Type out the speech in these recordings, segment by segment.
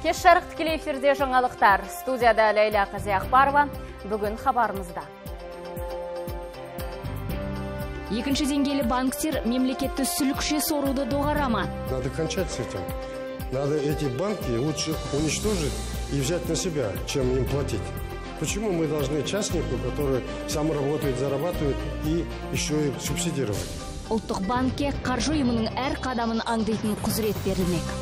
Кеш жарық тікелей эфирде жаңалықтар. Студияда Ләйлә Қазиақбарова. Бүгін хабарымызда. Екінші деңгейлі банктер мемлекетті сүлікше соруды доғара ма? Надо кончать с этим. Надо эти банки лучше уничтожить и взять на себя, чем им платить. Почему мы должны частнику, который сам работает, зарабатывает, и еще и субсидировать? Ұлттық банкке қаржы ұйымының әр қадамын аңдитын құзырет берілмек.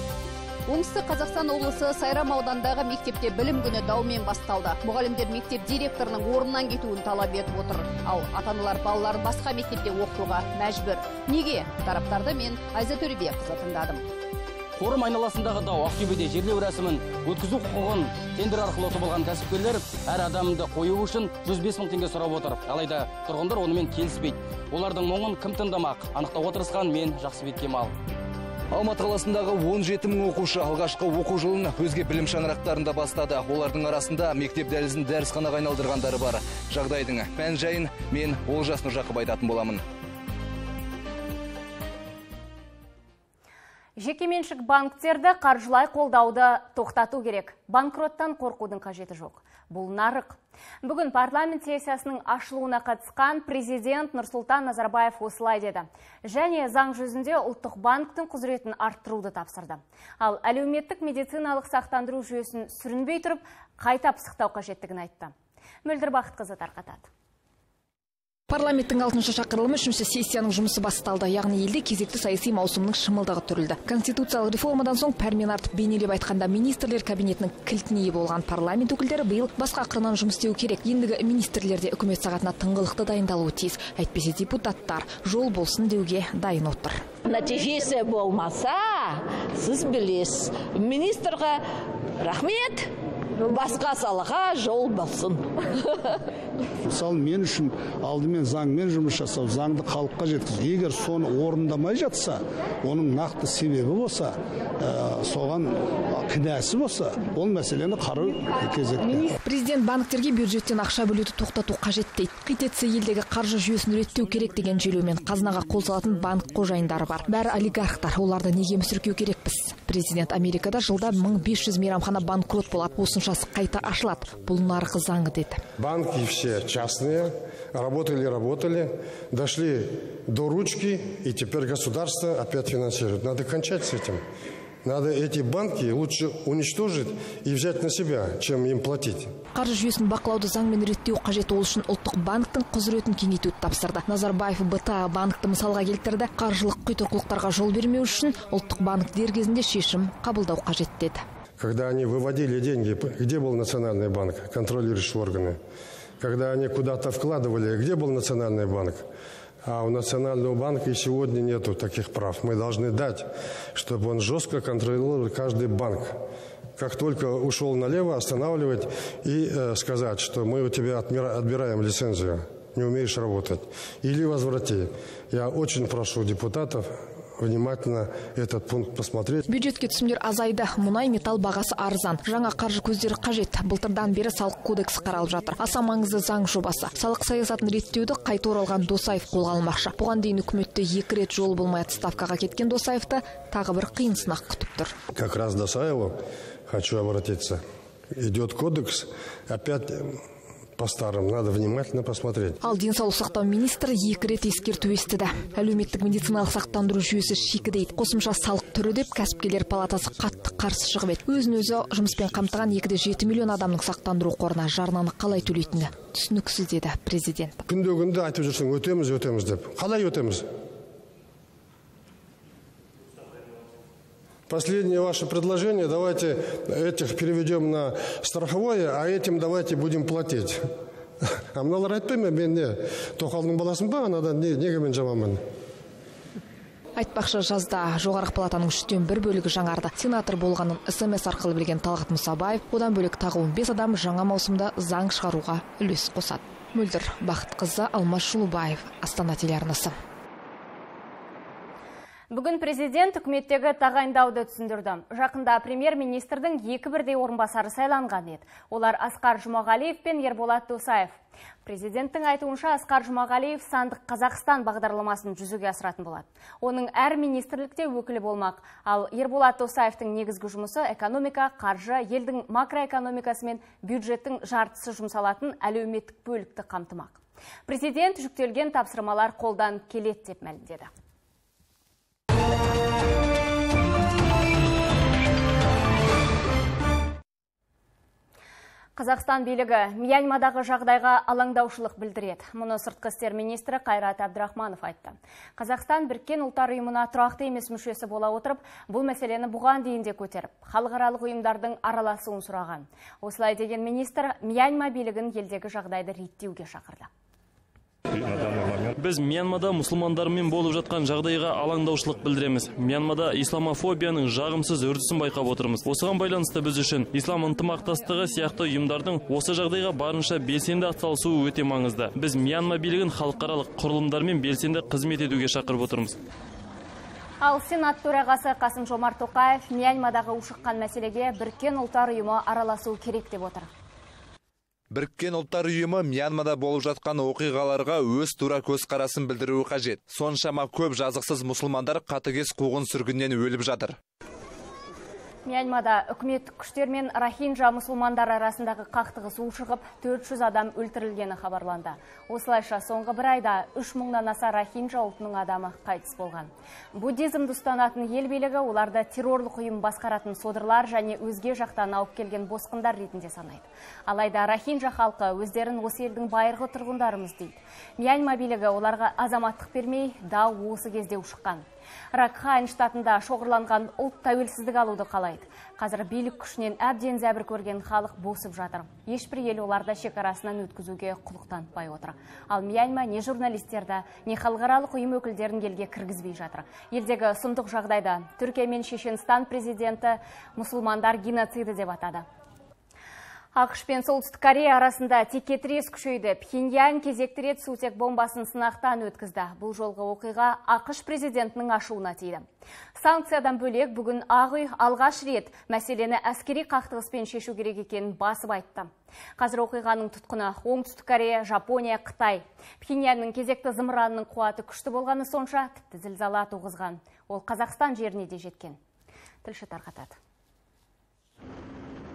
Оңтүстік Қазақстан облысы Сайрам ауданындағы мектепте білім күні даумен басталды. Мұғалімдер мектеп директорының орнынан кетуін талап етіп отыр. Ал ата-аналар балаларын басқа мектепте оқытуға мәжбүр. Неге? Тараптарды мен Айза Төребекқызы тыңдадым. Қорым айналасындағы дау Ақтөбеде жерлеу рәсімін өткізу құқығын тендер арқылы ұтып алған кәсіпкерлер әр адамды қою үшін 105 мың теңге сұрап отыр. Алайда тұрғындар онымен келіспейді. Олардың мұңын кім тыңдамақ? Анықтауға тырысқан мен Жақсыбек Кемал. Алматы қаласындағы 17 мың оқушы алғашқы оқу жылын өзге білім шаңырақтарында бастады. Олардың арасында мектеп дәлізін дәрісханаға айналдырғандары бар. Жағдайдың мән жайын мен Олжас Нұржақып айтатын боламын. Жекеменшік банктерді қаржылай қолдауды тоқтату керек. Банкроттан қорқудың қажеті жоқ. Бұл нарық. Бүгін парламент сессиясының ашылуына қатысқан президент Нұрсұлтан Назарбаев осылай деді. Және заң жүзінде ұлттық банктің құзыретін арттыруды тапсырды. Ал әлеуметтік медициналық сақтандыру жүйесін сүрінбей тұрып, қайта пысықтау қажеттігін айтты. Мөлдір Бақытқызы тарқатады. Парламенттің 6-шы шақырылымы 3-ші сессияның жұмысы басталды. Яғни елде кезекті саяси маусымның шымылдығы түрілді. Конституциялық реформадан соң пәрмен артып бейнелеп айтқанда министрлер кабинетінің кілтіне ие болған парламент өкілдері биыл басқа қырынан жұмыс істеу керек. Ендігі министрлер де үкімет сағатына тыңғылықты дайындалуы тиіс. Әйтпесе депутаттар жол болсын деуге дайын отыр. Нәтижесі болмаса, сіз білесіз. Министрға рахмет. Басқа салаға жол болсын. Мысалы, мен үшін алдымен заңмен жұмыс жасау, заңды халыққа жеткізу. Егер соны орындамай жатса, оның нақты себебі болса, соған кінәсі болса, ол мәселені қарау кезекте. Президент банктерге бюджеттен ақша бөлуді тоқтату қажет дейді. Қит етсе елдегі қаржы жүйесін реттеу керек деген желеумен қазынаға қол салатын банк қожайындары бар. Бәрі олигархтар, оларды неге мүсіркеу керекпіз? Президент Америкада жылда 1500 мейрамхана банкрот болады. Осыншасы қайта ашылады. Бұл нарық заңы деді. Банки все частные, работали, дошли до ручки, и теперь государство опять финансирует. Надо кончать с этим. Надо эти банки лучше уничтожить и взять на себя, чем им платить. Қаржы жүйесін бақылауды заңмен реттеу қажет. Ол үшін ұлттық банктің құзыретін кеңейтуді тапсырды. Назарбаев БТА банкті мысалға келтірді. Қаржылық құйтырқылықтарға жол бермеу үшін ұлттық банк дер кезінде шешім қабылдау қажет деді. Когда они выводили деньги, где был Национальный банк, контролирующие органы? Когда они куда-то вкладывали, где был Национальный банк? А у Национального банка и сегодня нету таких прав. Мы должны дать, чтобы он жестко контролировал каждый банк. Как только ушел налево, останавливать и сказать, что мы у тебя отбираем лицензию, не умеешь работать. Или возврати. Я очень прошу депутатов внимательно этот пункт посмотреть. Бюджетке түсімдер азайды. Мұнай, металл бағасы арзан. Жаңа қаржы көздері қажет. Былтырдан бері салық кодексі қаралып жатыр. Аса маңызды заң жобасы. Салық саясатын реттеуді қайта оралған Досаев қолға алмақшы. Бұған дейін үкіметте 2 рет жол болмай отставкаға кеткен Досаевты тағы бір қиын сынақ күтіп тұр. Как раз Досаеву хочу обратиться. Идет кодекс, опять по-старому, надо внимательно посмотреть. Ал денсаулық сақтау министрі 2 рет ескерту естіді. Әлеуметтік медициналық сақтандыру жүйесі шикі дейді. Қосымша салық түрі деп кәсіпкерлер палатасы қатты қарсы шығып еді. Өзін өзі жұмыспен қамтыған 2,7 миллион адамның сақтандыру қорына жарнаны қалай төлейтіні түсініксіз деді президент. Күнде-күнде айтып жүрсең, өтеміз, өтеміз деп. Қалай өтеміз? Последнее ваше предложение, давайте этих переведем на страховое, а этим давайте будем платить. А мыналар айтпай ма, мен не, тоқалдың баласым ба, анадан неге мен жаманмын? Айтпақшы, жазда жоғарғы палатаның 1/3 бөлігі жаңарды. Сенатор болғанын СМС арқылы білген Талғат Мұсабаев, одан бөлек тағы 15 адам жаңа маусымда заң шығаруға үлес қосады. Мөлдір Бақытқызы, Алмас Шулубаев, Астана телеарнасы. Бүгін президент үкіметтегі тағайындауды түсіндірді. Жақында премьер-министрдің екі бірдей орынбасары сайланған еді. Олар Асқар Жұмағалиев пен Ерболат Досаев. Президенттің айтуынша, Асқар Жұмағалиев сандық Қазақстан бағдарламасын жүзеге асыратын болады. Оның әр министрлікте өкілі болмақ. Ал Ерболат Досаевтың негізгі жұмысы экономика, қаржы, елдің макроэкономикасы мен бюджеттің жартысы жұмсалатын әлеуметтік бөлікті қамтымақ. Президент жүктелген тапсырмалар қолдан келеді деп мәлімдеді. Қазақстан билігі Мьянмадағы жағдайға алаңдаушылық білдіреді. Мұны сыртқы істер министрі Қайрат Әбдірахманов айтты. Қазақстан Біріккен Ұлттар Ұйымына тұрақты емес мүшесі бола отырып, бұл мәселені бұған дейін де көтеріп, халықаралық ұйымдардың араласуын сұраған. Осылай деген министр Мьянма билігін елдегі жағдайды реттеуге шақырды. Біз Мьянмада мұсылмандармен болып жатқан жағдайға алаңдаушылық білдіреміз. Мьянмада исламофобияның жағымсыз үрдісін байқап отырмыз. Осыған байланысты біз үшін ислам ынтымақтастығы сияқты ұйымдардың осы жағдайға барынша белсенді атсалысуы өте маңызды. Біз Мьянма билігін халықаралық құрылымдармен белсенді қызмет етуге шақырып отырмыз. Ал Сенат төрағасы Қасым-Жомарт Тоқаев Мьянмадағы ушыққан мәселеге Біріккен Ұлттар Ұйымы араласуы керек деп отыр. Біріккен Ұлттар Ұйымы Мьянмада болып жатқан оқиғаларға өз тура көзқарасын білдіруі қажет. Соншама көп жазықсыз мұсылмандар қатыгез қуғын сүргіннен өліп жатыр. Мьянмада үкіметтік күштер мен рохинджа мұсылмандар арасындағы қақтығыс ушығып, 400 адам өлтірілгені хабарланды. Осылайша соңғы бір айда 3000-нан аса рохинджа ұлтының адамы қайтыс болған. Буддизмді ұстанатын ел билігі оларды террорлық ұйым басқаратын содырлар және өзге жақтан ауып келген босқындар ретінде санайды. Алайда рохинджа халқы өздерін осы елдің байырғы тұрғындарымыз дейді. Мьянма билігі оларға азаматтық бермей, дау осы кезде ушыққан. Ракхайн штатында шоғырланған ұлт тәуелсіздік алуды қалайды. Қазір билік күшінен әбден зәбір көрген халық босып жатыр. Ешбір ел оларды шекарасынан өткізуге құлық танытпай отыр. Ал Мьянма не журналистерді, не халықаралық ұйым өкілдерін елге кіргізбей жатыр. Елдегі сұмдық жағдайды Түркия мен Шешенстан президенті мұсылмандар геноциді деп атады. АҚШ пен Солтүстік Корея арасында текетірес күшейді. Пхеньян кезекті рет сутек бомбасын сынақтан өткізді. Бұл жолғы оқиға АҚШ президентінің ашуына тиді. Санкциядан бөлек бүгін Ақ үй алғаш рет мәселені әскери қақтығыспен шешу керек екенін басып айтты. Қазір оқиғаның тұтқыны Оңтүстік Корея, Жапония, Қытай. Пхеньянның кезекті зымыранының қуаты күшті болғаны сонша, тіпті зілзала туғызған. Ол Қазақстан жеріне де жеткен. Тілші тарқатады.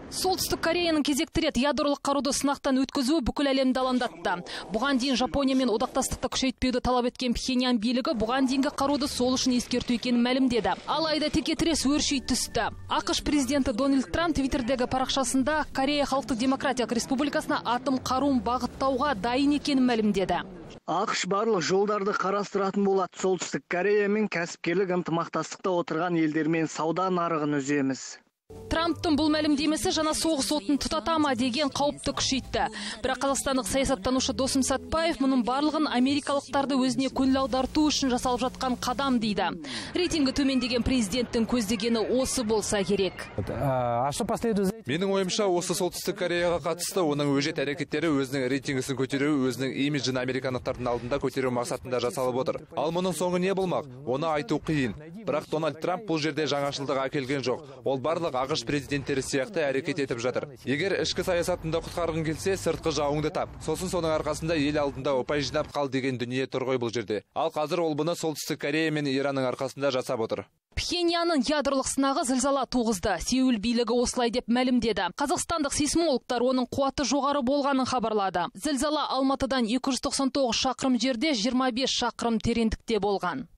Солтүстік Кореяның кезекті рет ядролық қаруды сынақтан өткізуі бүкіл әлемді алаңдатты. Бұған дейін Жапониямен одақтастықты күшейтпеуді талап еткен Пхеньян билігі бұған дейінгі қаруды сол үшін ескерту екенін мәлімдеді. Алайда текетірес өрши түсті. АҚШ президенті Дональд Трамп Твиттердегі парақшасында Корея Халықтық Демократиялық Республикасына атом қаруын бағыттауға дайын екенін мәлімдеді. АҚШ барлық жолдарды қарастыратын болады. Солтүстік Кореямен кәсіпкерлік ынтымақтастықта отырған елдермен сауда нарығын үземіз. Трамптың бұл мәлімдемесі жаңа соғыс отын тұтата ма деген қауіпті күшейтті. Бірақ қазақстандық саясаттанушы Досым Сәтпаев мұның барлығын америкалықтарды өзіне көңіл аударту үшін жасалып жатқан қадам дейді. Рейтингі төмендеген президенттің көздегені осы болса керек. Менің ойымша, осы Солтүстік Кореяға қатысты оның өжет әрекеттері өзінің рейтингісін көтеру, өзінің имиджін американдықтардың алдында көтеру мақсатында жасалып отыр. Ал мұның соңы не болмақ? Оны айту қиын. Бірақ Дональд Трамп бұл жерде жаңашылдық әкелген жоқ. Ол барлық АҚШ президенттері сияқты әрекет етіп жатыр. Егер ішкі саясатында құтқарғың келсе, сыртқы жауыңды тап. Сосын соның арқасында ел алдында ұпай жинап қал деген дүние тұр ғой бұл жерде. Ал қазір ол бұны Солтүстік Корея мен Иранның арқасында жасап отыр. Пхеньянның ядролық сынағы зілзала туғызды. Сеул билігі осылай деп мәлімдеді. Қазақстандық сейсмологтар оның қуаты жоғары болғанын хабарлады. Зілзала Алматыдан 299 шақырым жерде 25 шақырым тереңдікте болған.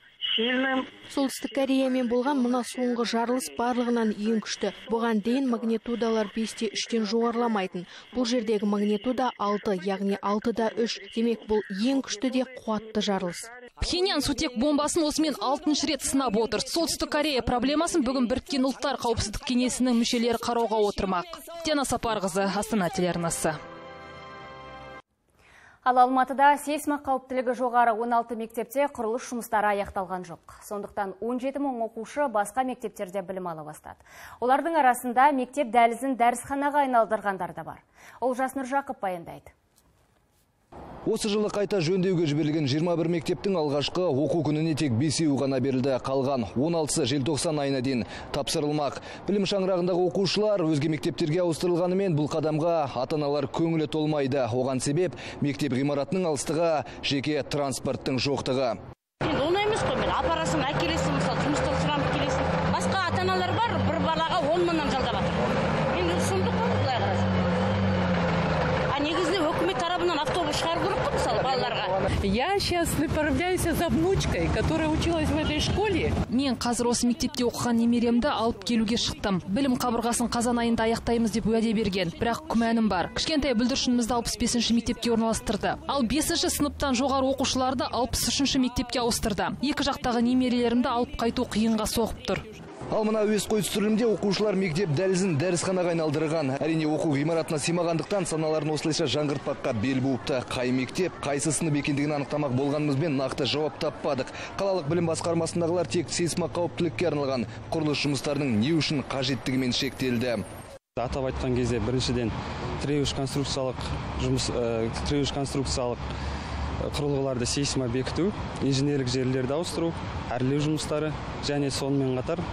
Солтүстік Кореямен болған мына соңғы жарылыс барлығынан ең күшті. Бұған дейін магнитудалар 5,3-тен жоғарыламайтын. Бұл жердегі магнитуда 6, яғни 6,3. Демек, бұл ең күшті де қуатты жарылыс. Пхеньян сутек бомбасын осымен 6-шы рет сынап отыр. Солтүстік Корея проблемасын бүгін Біріккен Ұлттар Қауіпсіздік Кеңесінің мүшелері қарауға отырмақ. Диана Сапарқызы, Астана телеарнасы. Ал Алматыда сейсмо қауіптілігі жоғары 16 мектепте құрылыс жұмыстары аяқталған жоқ. Сондықтан 17 мың оқушы басқа мектептерде білім ала бастады. Олардың арасында мектеп дәлізін дәрісханаға айналдырғандар да бар. Олжас Нұржақып баяндайды. Осы жылы қайта жөндеуге жіберілген 21 мектептің алғашқы оқу күніне тек 5-еуі ғана берілді. Қалған 16-сы желтоқсан айына дейін тапсырылмақ. Білім шаңырағындағы оқушылар өзге мектептерге ауыстырылғанымен бұл қадамға ата-аналар көңілі толмайды. Оған себеп мектеп ғимаратының алыстығы, жеке транспорттың жоқтығы. Енді оңай емес қой, мен апарасың, әкелесің, мысалы жұмыстан сұранып келесің. Басқа ата-аналар бар, бір балаға 10 мыңнан жалдап жатыр. Енді сұмдық қой былай қарасаң. А негізінде өкімет тарапынан автобус шығару керек қой, мысалы, балаларға. Я сейчас направляюсь за внучкой, которая училась в этой школе. Мен қазір осы мектепте оқыған немеремді алып келуге шықтым. Білім қабырғасын қазан айында аяқтаймыз деп уәде берген. Бірақ күмәнім бар. Кішкентай бүлдіршінімізді 65-ші мектепке орналастырды. Ал 5-ші сыныптан жоғары оқушыларды 63-ші мектепке ауыстырды. Екі жақтағы немерелерімді алып қайту қиынға соғып тұр. Ал мына әуесқой түсірілімде оқушылар мектеп дәлізін дәрісханаға айналдырған. Әрине оқу ғимаратына сыймағандықтан саналарын осылайша жаңғыртпаққа бел буыпты. Қай мектеп, қайсы сынып екендігін анықтамақ болғанымызбен нақты жауап таппадық. Қалалық білім басқармасындағылар тек сейсмоқауіптілікке арналған құрылыс жұмыстарының не үшін қажеттігімен шектелді. Атап айтқан кезде біріншіден тіреуіш конструкциялық жұмыс, тіреуіш конструкциялық құрылғыларды сейсмо бекіту, инженерлік желілерді ауыстыру, әрлеу жұмыстары және сонымен қатар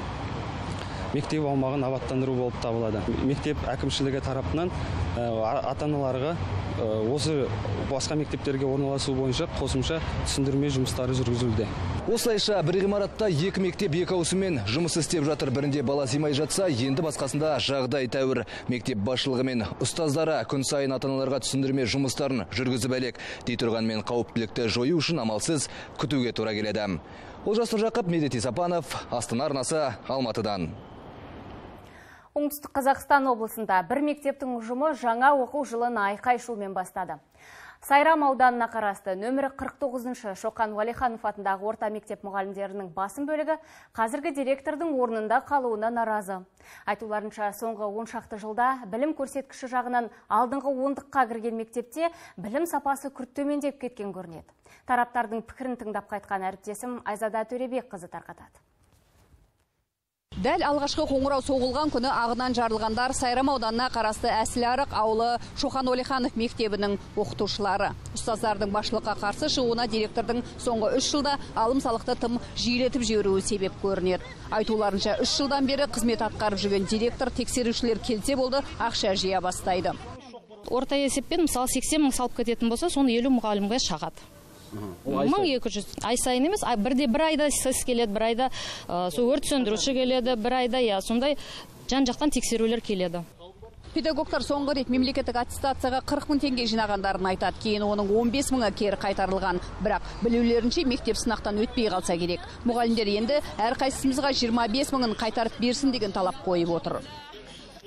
мектеп аумағын абаттандыру болып табылады. Мектеп әкімшілігі тарапынан ата-аналарға осы басқа мектептерге орналасу бойынша қосымша түсіндірме жұмыстары жүргізілді. Осылайша бір ғимаратта екі мектеп екі ауысыммен жұмыс істеп жатыр. Бірінде бала сыймай жатса, енді басқасында жағдай тәуір. Мектеп басшылығы мен ұстаздары күн сайын ата-аналарға түсіндірме жұмыстарын жүргізіп әлек. Дей тұрғанмен қауіптілікті жою үшін амалсыз күтуге тура келеді. Олжас Нұржақып, Медет Исапанов, Астана арнасы, Алматыдан. Оңтүстік Қазақстан облысында бір мектептің ұжымы жаңа оқу жылын айқай-шумен бастады. Сайрам ауданына қарасты нөмірі 49-шы Шоқан Уәлиханов атындағы орта мектеп мұғалімдерінің басым бөлігі қазіргі директордың орнында қалуына наразы. Айтуларынша, соңғы 10 шақты жылда білім көрсеткіші жағынан алдыңғы ондыққа кірген мектепте білім сапасы күрт төмендеп кеткен көрінеді. Тараптардың пікірін тыңдап қайтқан әріптесім Айзада Төребекқызы тарқатады. Дәл алғашқы қоңырау соғылған күні ағынан жарылғандар Сайрам ауданына қарасты Әсіларық ауылы Шоқан Уәлиханов мектебінің оқытушылары. Ұстаздардың басшылыққа қарсы шығуына директордың соңғы 3 жылда алым салықты тым жиілетіп жіберуі себеп көрінеді. Айтуларынша, 3 жылдан бері қызмет атқарып жүрген директор тексерушілер келсе болды, ақша жия бастайды. Орта есеппен, мысалы, 80 мың салып кететін болса, соны 50 мұғалімге шағады. 1200 ай сайын емес, бірде бір айда сіз келеді, бір айда сол өрт сөндіруші келеді, бір айда я сондай жан-жақтан тексерулер келеді. Педагогтар соңғы рет мемлекеттік аттестацияға 40 мың теңге жинағандарын айтады. Кейін оның 15 мыңы кері қайтарылған. Бірақ білулерінше мектеп сынақтан өтпей қалса керек. Мұғалімдер енді әрқайсымызға 25 мыңын қайтарып берсін деген талап қойып отыр.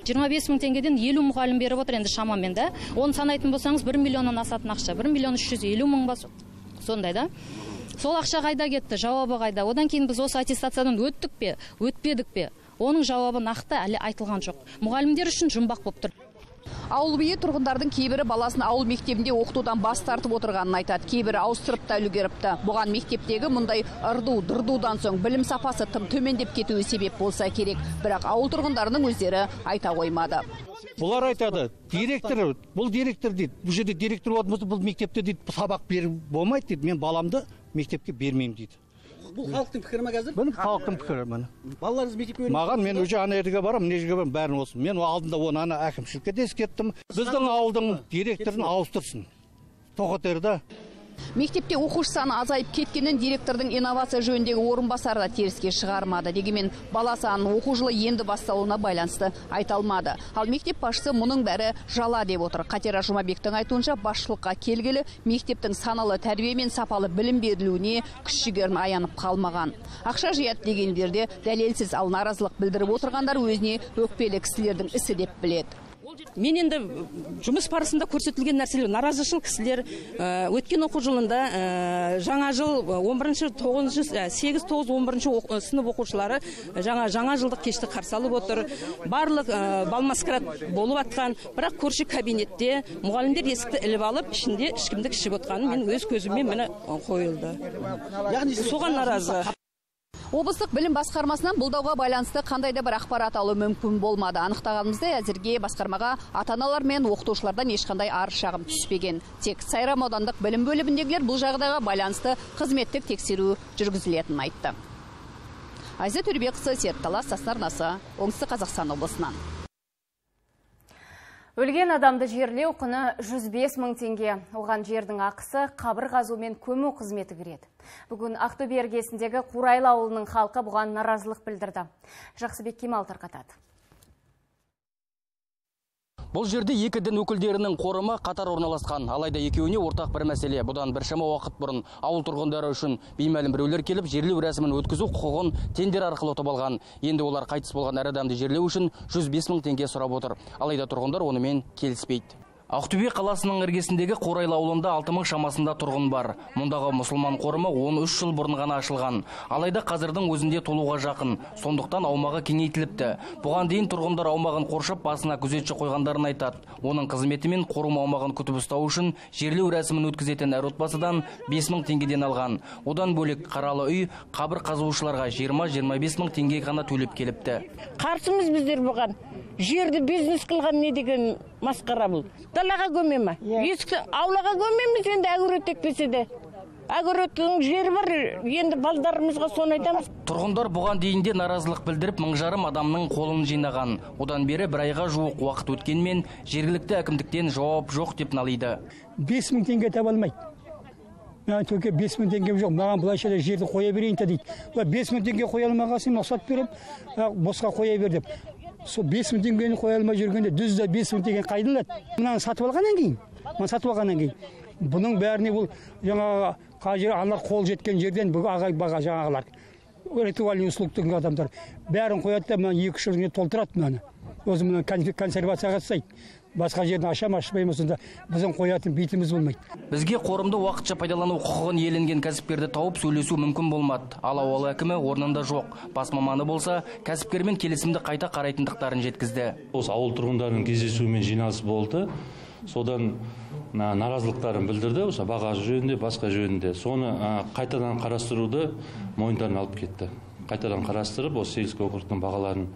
25 мың теңгеден 50 мұғалім беріп отыр енді шамамен да. Оны санайтын болсаңыз 1 миллионнан асатын ақша, 1 миллион 350 мың ба сондай да. Сол ақша қайда кетті, жауабы қайда? Одан кейін біз осы аттестациядан өттік пе, өтпедік пе? Оның жауабы нақты әлі айтылған жоқ. Мұғалімдер үшін жұмбақ болып тұр. Ауыл биі тұрғындардың кейбірі баласын ауыл мектебінде оқытудан бас тартып отырғанын айтады. Кейбірі ауыстырып та үлгеріпті. Бұған мектептегі мұндай ырду-дырдудан соң білім сапасы тым төмендеп кетуі себеп болса керек. Бірақ ауыл тұрғындарының өздері айта қоймады. Бұлар айтады, директор, бұл директор дейді. Бұл жерде директор болатын болса, бұл мектепте дейді, сабақ беріп болмайды дейді. Мен баламды мектепке бермеймін дейді. Бұл халықтың пікірі ме қазір? Бұл халықтың пікірі міне. Балаларыңыз мектепке бермейсіз? Маған мен уже ана жерге барамын, мына жерге барамын, бәрін осы. Мен алдында оны ана әкімшілікке де ескерттім. Біздің ауылдың директорын ауыстырсын. Тоқетері да. Мектепте оқушы саны азайып кеткенін директордың инновация жөніндегі орынбасары да теріске шығармады. Дегенмен бала санының оқу жылы енді басталуына байланысты айта алмады. Ал мектеп басшысы мұның бәрі жала деп отыр. Қатера Жұмабектің айтуынша, басшылыққа келгелі мектептің саналы тәрбие мен сапалы білім берілуіне күш жігерін аянып қалмаған. Ақша жияды дегендерде дәлелсіз, ал наразылық білдіріп отырғандар өзіне өкпелі кісілердің ісі деп біледі. Мен енді жұмыс барысында көрсетілген нәрселер, наразышыл кісілер өткен оқу жылында жаңа жыл 11-ші, 9-шы, 8, 9, 11-ші сынып оқушылары жаңа жылдық кешті қарсы алып отыр. Барлық бал маскарад болып атқан, бірақ көрші кабинетте мұғалімдер есікті іліп алып, ішінде ішкімдік ішіп отқанын мен өз көзіммен міне қойылды. Яғни соған наразы. Облыстық білім басқармасынан бұл дауға байланысты қандай да бір ақпарат алу мүмкін болмады. Анықтағанымыздай, әзірге басқармаға ата-аналар мен оқытушылардан ешқандай арыз шағым түспеген. Тек Сайрам аудандық білім бөліміндегілер бұл жағдайға байланысты қызметтік тексеру жүргізілетінін айтты. Айза Төребекқызы, Серік Талас, Астана арнасы, Оңтүстік Қазақстан облысынан. Өлген адамды жерлеу құны 105 мың теңге. Оған жердің ақысы, қабір қазу мен көму қызметі кіреді. Бүгін Ақтөбе іргесіндегі Қурайлы ауылының халқы бұған наразылық білдірді. Жақсыбек Кемал тарқатады. Бұл жерде екі дін өкілдерінің қорымы қатар орналасқан. Алайда екеуіне ортақ бір мәселе. Бұдан біршама уақыт бұрын ауыл тұрғындары үшін беймәлім біреулер келіп, жерлеу рәсімін өткізу құқығын тендер арқылы ұтып алған. Енді олар қайтыс болған әр адамды жерлеу үшін 105 мың теңге сұрап отыр. Алайда тұрғындар онымен келіспейді. Ақтөбе қаласының іргесіндегі Қурайлы ауылында 6 мың шамасында тұрғын бар. Мұндағы мұсылман қорымы 13 жыл бұрын ғана ашылған. Алайда қазірдің өзінде толуға жақын. Сондықтан аумағы кеңейтіліпті. Бұған дейін тұрғындар аумағын қоршап, басына күзетші қойғандарын айтады. Оның қызметімен қорым аумағын күтіп ұстау үшін жерлеу рәсімін өткізетін әр отбасыдан 5 мың теңгеден алған. Одан бөлек қаралы үй қабір қазушыларға 20-25 мың теңге ғана төлеп келіпті. Қарсымыз біздер бұған. Жерді бизнес қылған не деген масқара бұл. Далаға көме ме? Есікті аулаға көмеміз енді огород екпесе де. Огородтың жері бар, енді балдарымызға соны айтамыз. Тұрғындар бұған дейін де наразылық білдіріп, 1500 адамның қолын жинаған. Одан бері бір айға жуық уақыт өткенмен жергілікті әкімдіктен жауап жоқ деп налиды. 5 мың теңге таба алмайды. Маған төке 5 мың теңгем жоқ, маған былайша да жерді қоя берейін те дейді. 5 мың теңге қоя алмаған соң рұқсат беріп, босқа қоя бер деп. Сол 5 мың теңгені қоя алмай жүргенде дүз де 5 мың теңге қайдан алады? Мынаны сатып алғаннан кейін, бұның бәріне бұл жаңағы қажыр аналар қол жеткен жерден бұл ағай баға жаңағылар ритуальный услуг деген адамдар бәрін қояды да мына 2-3 жылға толтырады мынаны. Өзі мына консервацияға жасайды. Басқа жерін ашам, ашпаймыз, сонда біздің қоятын битіміз болмайды. Бізге қорымды уақытша пайдалану құқығын иеленген кәсіпкерді тауып сөйлесу мүмкін болмады. Ал ауыл әкімі орнында жоқ. Бас маманы болса, кәсіпкермен келісімді қайта қарайтындықтарын жеткізді. Осы ауыл тұрғындарының кездесуімен жиналыс болды. Содан наразылықтарын білдірді, осы баға жөнінде, басқа жөнінде. Соны қайтадан қарастыруды мойындарына алып кетті. Қайтадан қарастырып, осы сельский округтың бағаларын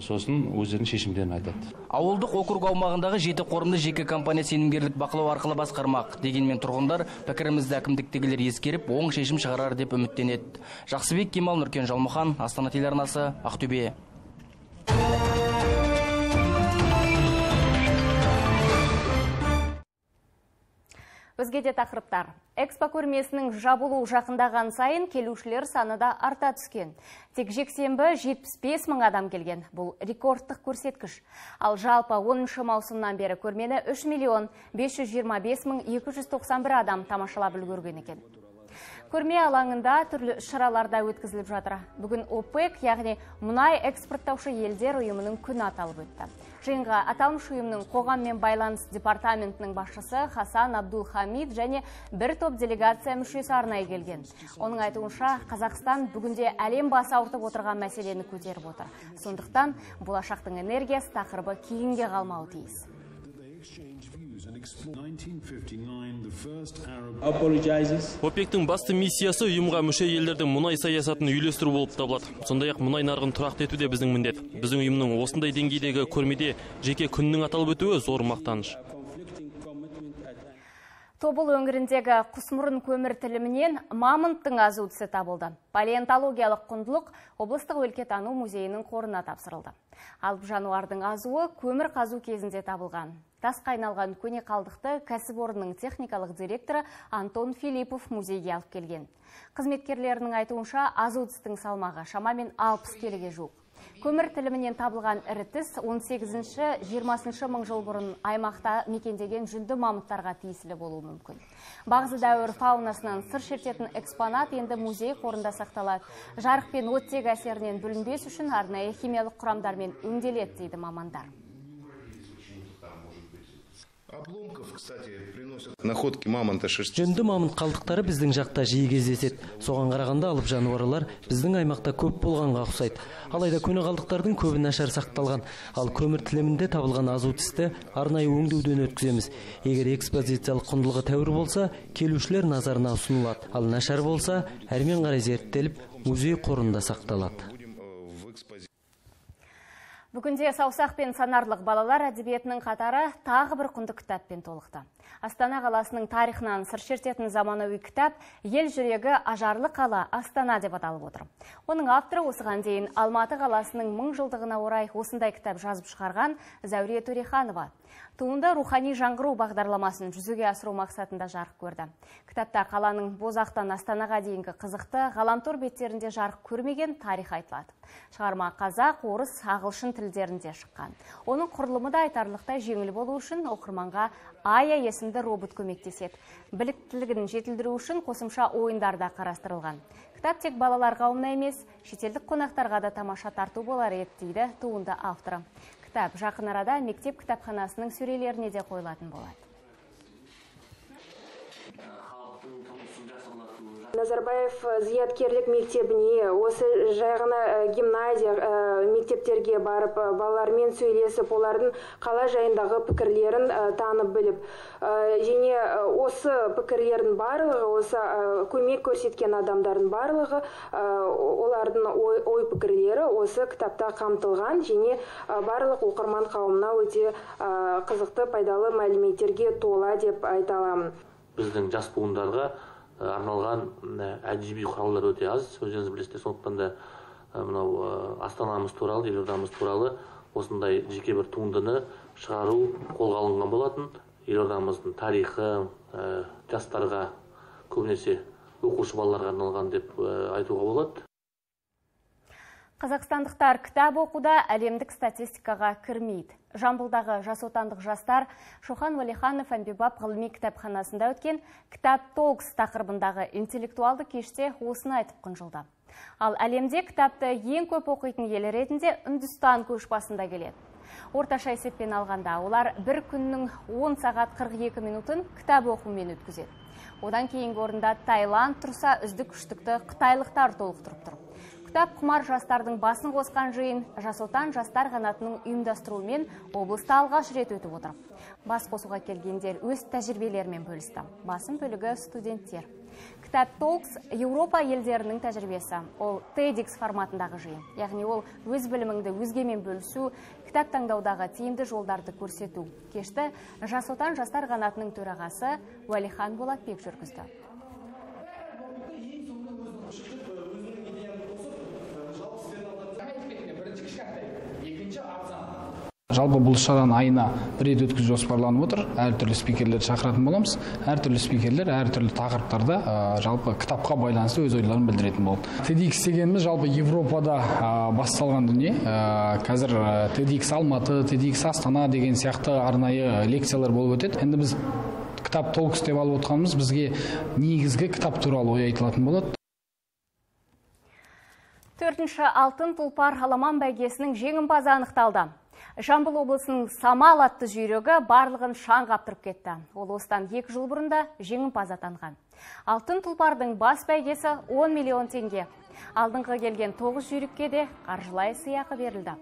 сосын өздерінің шешімдерін айтады. Ауылдық округ аумағындағы 7 қорымды жеке компания сенімгерлік бақылау арқылы басқармақ. Дегенмен тұрғындар пікірімізді әкімдіктегілер ескеріп, оң шешім шығарар деп үміттенеді. Жақсыбек Кемал, Нұркен Жалмұхан, Астана телеарнасы, Ақтөбе. Өзге де тақырыптар. Экспо көрмесінің жабылуы жақындаған сайын келушілер саны да арта түскен. Тек жексенбі 75 мың адам келген. Бұл рекордтық көрсеткіш. Ал жалпы 10 маусымнан бері көрмені 3 миллион 525 мың 291 адам тамашалап үлгерген екен. Көрме алаңында түрлі шараларда өткізіліп жатыр. Бүгін ОПЕК, яғни мұнай экспорттаушы елдер ұйымының күні аталып өтті. Жиынға аталмыш ұйымның қоғаммен байланыс департаментінің басшысы Хасан Абдул-Хамид және бір топ делегация мүшесі арнайы келген. Оның айтуынша, Қазақстан бүгінде әлем басы ауыртып отырған мәселені көтеріп отыр. Сондықтан болашақтың энергиясы тақырыбы кейінге қалмауы тиіс. ОПЕКтің басты миссиясы ұйымға мүше елдердің мұнай саясатын үйлестіру болып табылады. Сондай-ақ мұнай нарығын тұрақты ету де біздің міндет. Біздің ұйымның осындай деңгейдегі көрмеде жеке күннің аталып өтуі зор мақтаныш. Тобыл өңіріндегі құсмұрын көмір тілімінен мамонттың азу тісі табылды. Палеонтологиялық құндылық облыстық өлкетану музейінің қорына тапсырылды. Алып жануардың азуы көмір қазу кезінде табылған. Тасқа айналған көне қалдықты кәсіпорынның техникалық директоры Антон Филиппов музейге алып келген. Қызметкерлерінің айтуынша, азу тістің салмағы шамамен 60 келіге жуық. Көмір тілімінен табылған ірі тіс 18-20 мың жыл бұрын аймақта мекендеген жүнді мамонттарға тиесілі болуы мүмкін. Бағзы дәуір фаунасынан сыр шертетін экспонат енді музей қорында сақталады. Жарық пен оттек әсерінен бүлінбес үшін арнайы химиялық құрамдармен өңделеді, дейді мамандар. Находки мамонта. Жүнді мамонт қалдықтары біздің жақта жиі кездеседі. Соған қарағанда алып жануарлар біздің аймақта көп болғанға ұқсайды. Алайда көне қалдықтардың көбі нашар сақталған. Ал көмір тілімінде табылған азу тісті арнайы өңдеуден өткіземіз. Егер экспозициялық құндылығы тәуір болса, келушілер назарына ұсынылады. Ал нашар болса, әрмен қарай зерттеліп, музей қорында сақталады. Бүгінде саусақпен санарлық балалар әдебиетінің қатары тағы бір құнды кітаппен толықты. Астана қаласының тарихынан сыр шертетін заманауи кітап «Ел жүрегі ажарлы қала Астана» деп аталып отыр. Оның авторы осыған дейін Алматы қаласының 1000 жылдығына орай осындай кітап жазып шығарған Зәуре Төреханова. Туынды рухани жаңғыру бағдарламасын жүзеге асыру мақсатында жарық көрді. Кітапта қаланың Бозақтан Астанаға дейінгі қызықты ғаламтор беттерінде жарық көрмеген тарих айтылады. Шығарма қазақ, орыс, ағылшын тілдерінде шыққан. Оның құрылымы да айтарлықтай жеңіл болу үшін оқырманға Ая есімді робот көмектеседі. Біліктілігін жетілдіру үшін қосымша ойындар да қарастырылған. Кітап тек балалар қауымына емес, шетелдік қонақтарға да тамаша тарту болар еді, дейді туынды авторы. Кітап жақын арада мектеп кітапханасының сөрелеріне де қойылатын болады. Назарбаев зияткерлік мектебіне, осы жай ғана гимназия мектептерге барып, балалармен сөйлесіп, олардың қала жайындағы пікірлерін танып біліп, және осы пікірлердің барлығы, осы көмек көрсеткен адамдардың барлығы, олардың ой пікірлері осы кітапта қамтылған, және барлық оқырман қауымына өте қызықты, пайдалы мәліметтерге тола деп айта аламын. Біздің жас буындарға арналған әдеби құралдар өте аз, өздеріңіз білесіздер. Сондықтан да мынау астанамыз туралы, елордамыз туралы осындай жеке бір туындыны шығару қолға алынған болатын. Елордамыздың тарихы жастарға, көбінесе оқушы балаларға арналған деп айтуға болады. Қазақстандықтар кітап оқуда әлемдік статистикаға кірмейді. Жамбылдағы жас отандық жастар Шоқан Уәлиханов әмбебап ғылыми кітапханасында өткен «Кітап Толкс» тақырыбындағы интеллектуалды кеште осыны айтып қынжылды. Ал әлемде кітапты ең көп оқитын ел ретінде Үндістан көш басында келеді. Орташа есеппен алғанда олар бір күннің 10 сағат 42 минутын кітап оқумен өткізеді. Одан кейінгі орында Таиланд тұрса, үздік үштікті қытайлықтар толықтырып тұр. Кітап құмар жастардың басын қосқан жиын Жас Отан жастар қанатының ұйымдастыруымен облыста алғаш рет өтіп отыр. Бас қосуға келгендер өз тәжірибелерімен бөлісті. Басым бөлігі студенттер. Кітап Толкс Еуропа елдерінің тәжірибесі. Ол TEDx форматындағы жиын. Яғни ол өз біліміңді өзгемен бөлісу, кітап таңдаудағы тиімді жолдарды көрсету. Кешті Жас Отан жастар қанатының төрағасы Уәлихан Болатбек жүргізді. Жалпы бұл шараны айына бір рет өткізу жоспарланып отыр. Әртүрлі спикерлерді шақыратын боламыз. Әртүрлі спикерлер әртүрлі тақырыптарда жалпы кітапқа байланысты өз ойларын білдіретін болады. TEDx дегеніміз жалпы Европада басталған дүние. Қазір TEDx Алматы, TEDx Астана деген сияқты арнайы лекциялар болып өтеді. Енді біз Кітап Толкс деп алып отқанымыз, бізге негізгі кітап туралы ой айтылатын болады. Төртінші алтын тұлпар аламан бәйгесінің жеңімпазы анықталды. Жамбыл облысының Самал атты жүйрігі барлығын шаң қаптырып кетті. Ол осыдан 2 жыл бұрын да жеңімпаз атанған. Алтын тұлпардың бас бәйгесі 10 миллион теңге. Алдыңғы келген 9 жүйрікке де қаржылай сыйақы берілді.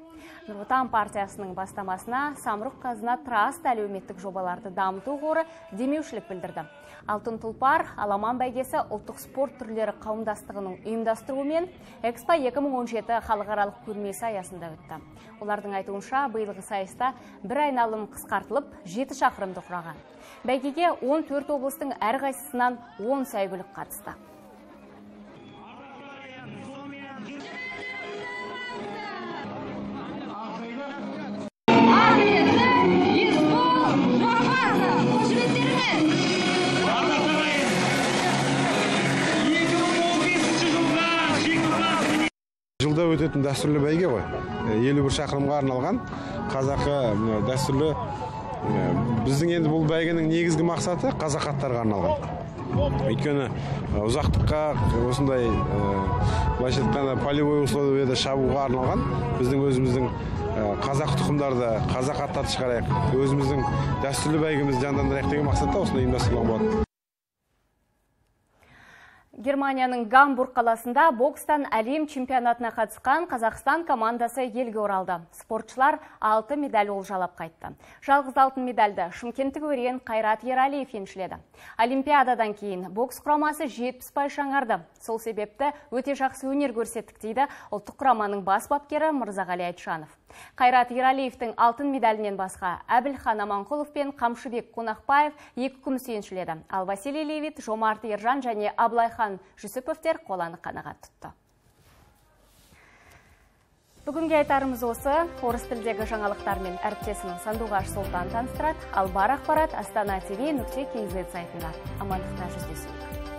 Нұр Отан партиясының бастамасына Самұрық Қазына Траст әлеуметтік жобаларды дамыту қоры демеушілік білдірді. Алтын тұлпар аламан бәйгесі ұлттық спорт түрлері қауымдастығының ұйымдастыруымен Экспо 2017 халықаралық көрмесі аясында өтті. Олардың айтуынша, биылғы сайыста бір айналым қысқартылып, 7 шақырымды құраған. Бәйгеге 14 облыстың әрқайсысынан 10 сәйгүлік қатысты. Жылда өтетін дәстүрлі бәйге ғой. 51 шақырымға арналған қазақы дәстүрлі. Біздің енді бұл бәйгенің негізгі мақсаты қазақ аттарға арналған. Өйткені ұзақтыққа осындай былайша айтқанда полевой условияда шабуға арналған біздің өзіміздің қазақ тұқымдарды, қазақ аттарды шығарайық, өзіміздің дәстүрлі бәйгемізді жандандырайық деген мақсатта осындай ұйымдастырылған болады. Германияның Гамбург қаласында бокстан әлем чемпионатына қатысқан Қазақстан командасы елге оралды. Спортшылар 6 медаль олжалап қайтты. Жалғыз алтын медальді шымкенттік өрен Қайрат Ералиев еншіледі. Олимпиададан кейін бокс құрамасы 70% жаңарды. Сол себепті өте жақсы өнер көрсеттік, дейді ұлттық құраманың бас бапкері Мырзағали Айтжанов. Қайрат Ералиевтің алтын медалінен басқа Әбілхан Аманқұлов пен Қамшыбек Қонақбаев 2 күміс еншіледі. Ал Василий Левит, Жомарт Ержан және Абылайхан Жүсіповтер қоланы қанағат тұтты. Бүгінге айтарымыз осы. Орыс тілдегі жаңалықтармен әріптесім Сандуғаш Сұлтан таныстырады. Ал бар ақпарат Астана TV.kz сайтында. Амандықта жүздесейік.